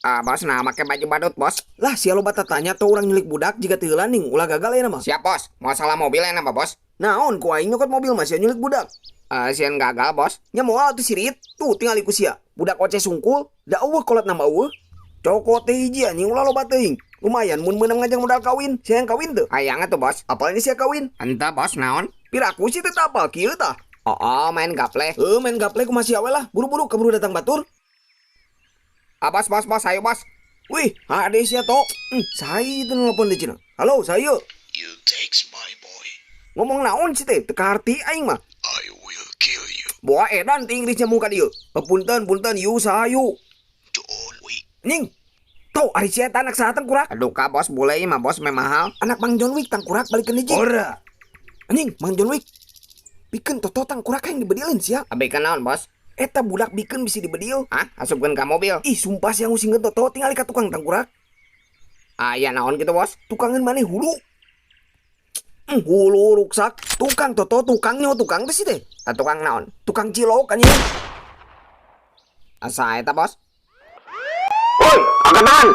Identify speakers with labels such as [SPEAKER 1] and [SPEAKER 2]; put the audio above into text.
[SPEAKER 1] Ah, Bos, nah make baju badut, Bos.
[SPEAKER 2] Lah, sia loba tatanya tuh, urang nyulik budak jiga teu heula ning ulah gagal ya mah.
[SPEAKER 1] Siap, Bos. Mau salah mobil ya apa, Bos?
[SPEAKER 2] Naon ku aing nyokot mobil mah sia nyulik budak.
[SPEAKER 1] Eh, sieun gagal, Bos.
[SPEAKER 2] Nya moal atuh sirit. Tuh tingali ku sia. Budak oceh sungkul, da euweuh kolot nambah euweuh. Cokot teh hiji anjing, ulah loba teuing. Lumayan mun meunang ngajang modal kawin. Sia hayang kawin teu?
[SPEAKER 1] Hayang atuh, Bos.
[SPEAKER 2] Apalnya sia kawin?
[SPEAKER 1] Entah, Bos, naon?
[SPEAKER 2] Piraku sih teu apal kieu tah.
[SPEAKER 1] Oh, main gaple.
[SPEAKER 2] Heuh, main gaple kumaha sia we lah. Buru-buru, keburu datang batur.
[SPEAKER 1] Ah, Bos, Bos, Bos, ayo, Bos.
[SPEAKER 2] Wih, hade sia to. Saya itu nelpon di Cina. Halo, saya.
[SPEAKER 3] You takes my boy.
[SPEAKER 2] Ngomong naon sih teh? Teu kaharti aing mah.
[SPEAKER 3] I will kill you.
[SPEAKER 2] Boa edan ti Inggrisnya muka dieu. Oh, punten, punten, you sayu.
[SPEAKER 3] John Wick.
[SPEAKER 2] Nying. Tuh, ari sia eta anak saha, tangkurak?
[SPEAKER 1] Aduh, ka Bos, bule ieu mah, Bos, meh mahal.
[SPEAKER 2] Anak Mang John Wick, tangkurak, balikeun hiji.
[SPEAKER 3] Ora.
[SPEAKER 2] Anjing, Mang John Wick. Bikeun toto tangkurak yang dibedilin sia.
[SPEAKER 1] Abikeun naon, Bos?
[SPEAKER 2] Eta budak bikeun bisa dibedil.
[SPEAKER 1] Hah? Asupkeun ka mobil.
[SPEAKER 2] Ih, sumpah sia ngusingkeun toto, tingali ka tukang tangkurak.
[SPEAKER 1] Aya naon gitu, Bos?
[SPEAKER 2] Tukangan maneh hulu. Hulu ruksak. Tukang toto tukangnya tukang teh sih teh.
[SPEAKER 1] Ah, tukang naon?
[SPEAKER 2] Tukang cilok anjing.
[SPEAKER 1] Asa eta, Bos? Woi, angkatan!